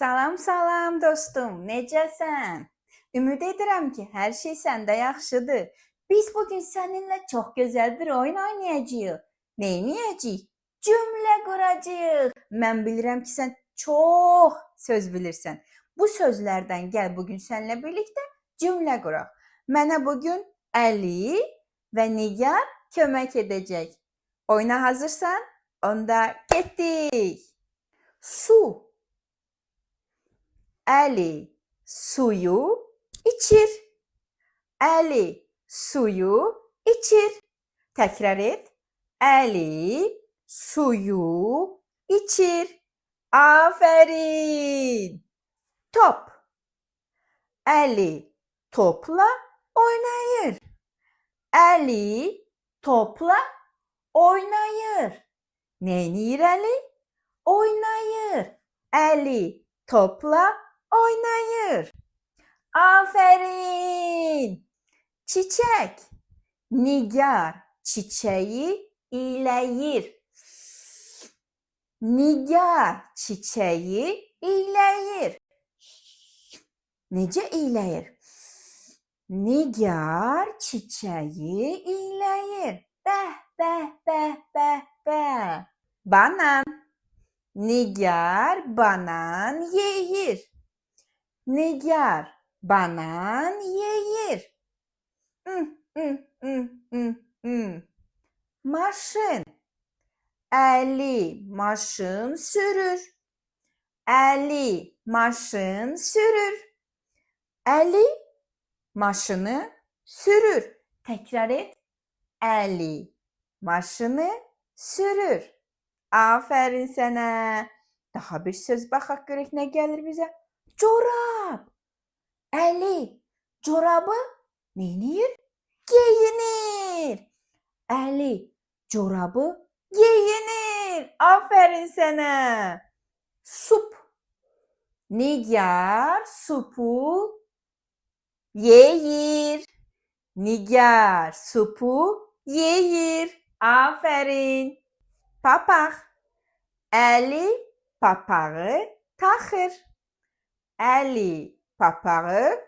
Salam, salam dostum, necəsən? Ümid edirəm ki, hər şey səndə yaxşıdır. Biz bugün səninlə çox gözəl bir oyun oynayacağıq. Nə edəcəyik? Cümlə quracağıq. Mən bilirəm ki, sən çox söz bilirsən. Bu sözlərdən gəl bugün səninlə birlikdə cümlə quraq. Mənə bugün Əli və Nigar kömək edəcək. Oyuna hazırsan? Onda getdik. Su. Əli suyu içir. Əli suyu içir. Təkrar et. Əli suyu içir. Aferin. Top. Əli topla oynayır. Əli topla oynayır. Neyniyir Əli? Oynayır. Əli topla oynayır. Aferin. Çiçək. Nigar çiçəyi iyləyir. Nigar çiçəyi iyləyir. Necə iyləyir? Nigar çiçəyi iyləyir. Bəh, bəh, bəh, bəh, bəh. Banan. Nigar banan yeyir. Nigar banan yeyir. Maşın. Əli maşın sürür. Əli maşın sürür. Əli maşını sürür. Təkrar et. Əli maşını sürür. Aferin sənə. Daha bir söz baxaq görək nə gəlir bizə. Corab. Əli corabı neyniyir? Geyinir. Əli corabı geyinir. Aferin sənə. Sup. Nigar supu yeyir. Nigar supu yeyir. Aferin. Papaq. Əli papağı taxır. Əli papağı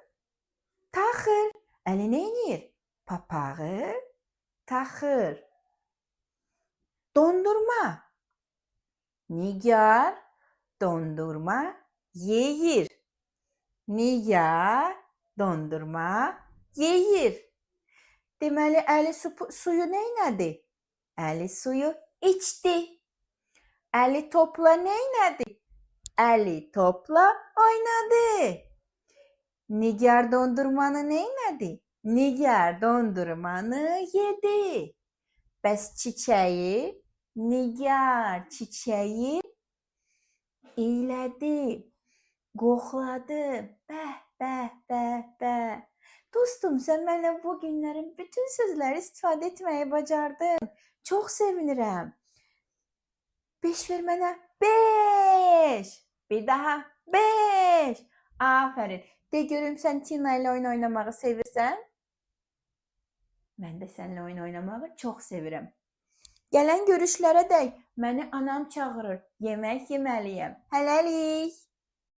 taxır. Əli neyniyir? Papağı taxır. Dondurma. Nigar dondurma yeyir. Nigar dondurma yeyir. Deməli, Əli suyu neynədi? Əli suyu içdi. Əli topla neynədi? Əli topla oynadı. Nigar dondurmanı neynədi? Nigar dondurmanı yedi. Bəs çiçəyi? Nigar çiçəyi iylədi, qoxladı. Bəh, bəh, bəh, bəh. Dostum, sən mənlə bu günlərin bütün sözləri istifadə etməyi bacardın. Çox sevinirəm. 5 ver mənə. 5. Bir daha. 5. Aferin. De görüm sən Tina ilə oyun oynamağı sevirsən? Mən də səninlə oyun oynamağı çox sevirəm. Gələn görüşlərə dək məni anam çağırır. Yemək yeməliyəm. Hələlik.